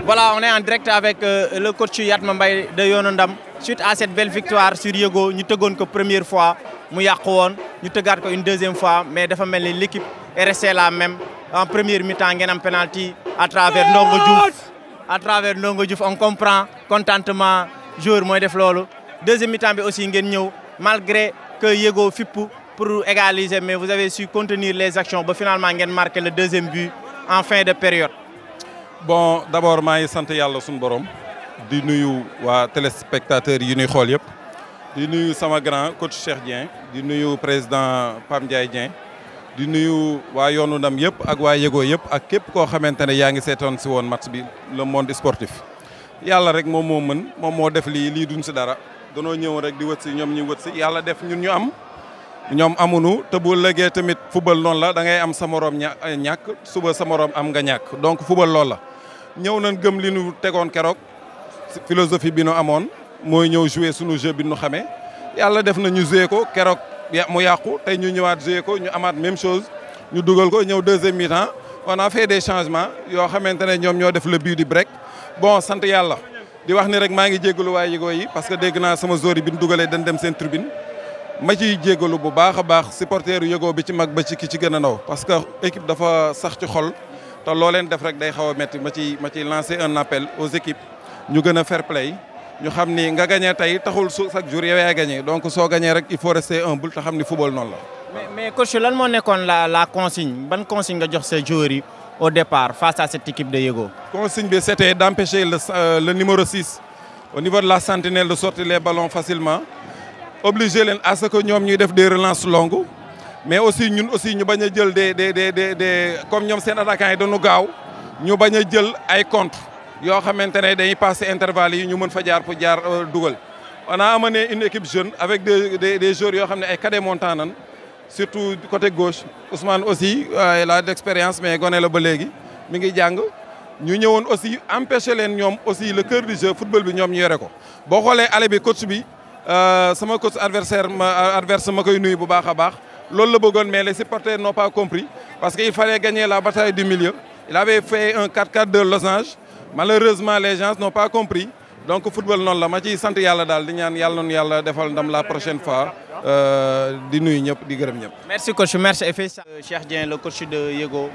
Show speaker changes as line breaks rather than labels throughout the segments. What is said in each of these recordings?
Voilà, on est en direct avec le coach Yatma Mbaye de Yoonu Ndam. Suite à cette belle victoire sur Yego, nous avons la première fois, nous avons une deuxième fois, mais l'équipe est restée la même. En première mi-temps, il y a un penalty à travers Ndongo Diouf. À travers Ndongo Diouf, on comprend contentement joueur moy def lolu. Deuxième mi-temps aussi ngeen ñew malgré que Yego fippu pour égaliser, mais vous avez su contenir les actions pour finalement ngeen marquer le deuxième but en fin de période.
Bon, d'abord maa ngi sant yàlla suñu borom di nuyu waa téléspectateurs yi ñuy xool yëpp di nuyu sama grand coach Cheikh Dieng di nuyu président Pam Ndiaye Dieng di nuyu waa Yoonu Ndam yëpp ak waa Yego yëpp ak képp koo xamante ne yaa ngi seetoon si woon match bi le monde sportif. yàlla rek moom moo mën moom moo def lii duñ si dara danoo ñëw rek di wët si ñoom ñu wët si yàlla def ñun ñu am ñoom amuñu te bu lëggee tamit football noonu la da ngay am sa morom ñàkk suba sa morom am nga ñàkk donc football loolu la. ñëw nañ gëm li ñu tegoon keroog philosophie bi nu amoon mooy ñëw jouer sunu jeu bi nu xamee yàlla def na ñu jouer ko keroog mu yàqu tey ñu ñëwaat jouer ko ñu amaat même chose ñu dugal ko ñëw deuxième mi-temps on a fait des changements yoo xamante ne ñoom ñoo def le but du break bon sant yàlla di wax ni rek maa ngi jéggalu waa Yego yi parce que dégg naa sama joueur yi bi ñu dugalee dañ dem seen tribune ma ciy jéggalu bu baax a baax supporteru Yego bi ci mag ba ci ki ci gën a ndaw parce que équipe dafa sax ci xol. te loo leen def rek day xaw a métti ma ci lancer un appel aux équipes ñu gën a fair play ñu xam ni nga gagné tey taxul chaque jour yow yaa gagné donc soo gagné rek il faut rester humble te xam ni football noonu la.
mais coach lan moo nekkoon la consigne ban consigne nga jox sa joueurs yi au départ face à cette équipe de Yego.
Consigne bi c'était d'empêcher le numéro 6 au niveau de la sentinelle de sortir les ballons facilement obliger leen à ce que ñoom ñuy def des relances longues. mais aussi ñun aussi ñu bañ a jël des comme ñoom seen attaquants yi dañu gaaw ñu bañ a jël ay contre yoo xamante ne dañuy passer intervalle yi ñu mën fa jaar pour jaar dugal. on a amené une équipe jeune avec des joueurs yoo xam ne ay cadets montants nan surtout du côté gauche Ousmane aussi il a d'expérience mais gone la ba léegi mi ngi jàng ñu ñëwoon aussi empêcher leen ñoom aussi le cœur du jeu football bi ñoom ñu yore ko. boo xoolee ale bi coach bi sama coach adverse ma koy nuyu bu baax a baax. loolu la bëggoon mais les supporters n'ont pas compris parce qu'il fallait gagner la bataille du milieu. Il avait fait un 4-4 de losange. Malheureusement les gens n'ont pas compris donc football noonu la ma ciy sant yàlla daal di ñaan yàlla noonu yàlla defal ndam la prochaine fois di nuyu ñëpp di gërëm ñëpp.
Merci coach merci effectivement Cheikh Dieng le coach de Yego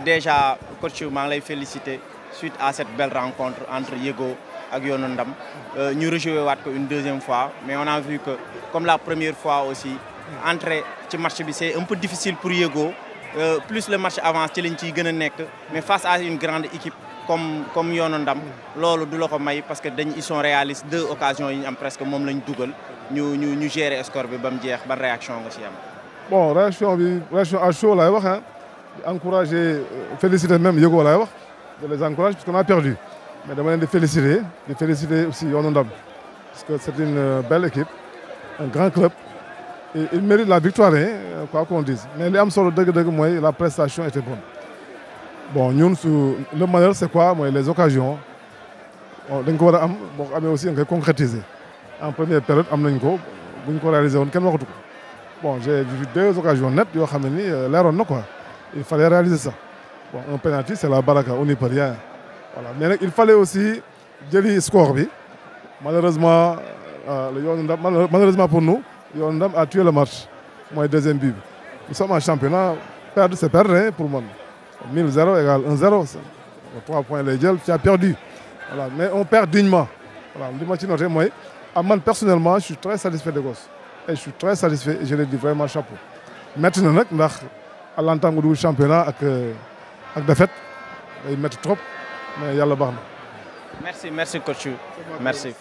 déjà coach maa ngi lay féliciter suite à cette belle rencontre entre Yego ak Yoonu Ndam ñu rejoué waat ko une deuxième fois mais on a vu que comme la première fois aussi. Entrer ci match bi c'est un peu difficile pour Yego plus le match avance ci lañ ciy gën a nekk mais face à une grande équipe comme Yoonu Ndam loolu du la ko may parce que ils sont réalistes 2 occasions yi ñu am presque moom lañ dugal ñu gérer score bi ba mu jeex ban réaction nga ci am.
bon réaction à chaud laay wax encourager féliciter même Yego laay wax de les encourager parce qu'on a perdu mais dama leen di féliciter aussi Yoonu Ndam parce que c'est une belle équipe un grand club. Il mérite la victoire, hein, quoi qu'on dise. Mais les solo de la prestation était bonne. Bon, nous, le malheur, c'est quoi? Les occasions. Donc, on a aussi concrétisé. En première période, on a réalisé. Bon, j'ai vu 2 occasions nettes. Il fallait réaliser ça. Bon, un penalty, c'est la baraka, on n'y peut rien. Voilà. Mais il fallait aussi le score. Malheureusement, malheureusement pour nous, Yoonu Ndam a tué le match mooy deuxième but. Nous sommes en championnat perdre c'est perdre hein, pour moi. 1000-0 égale 1-0 3 points lay jël tu as perdu voilà mais on perd dignement voilà li ma ci noté mooy man personnellement je suis très satisfait des gosses et je suis très satisfait et je le dis vraiment chapeau. Métti na nag ndax à l'entame du championnat ak défaite day métti trop mais yàlla baax na.
Merci coach merci.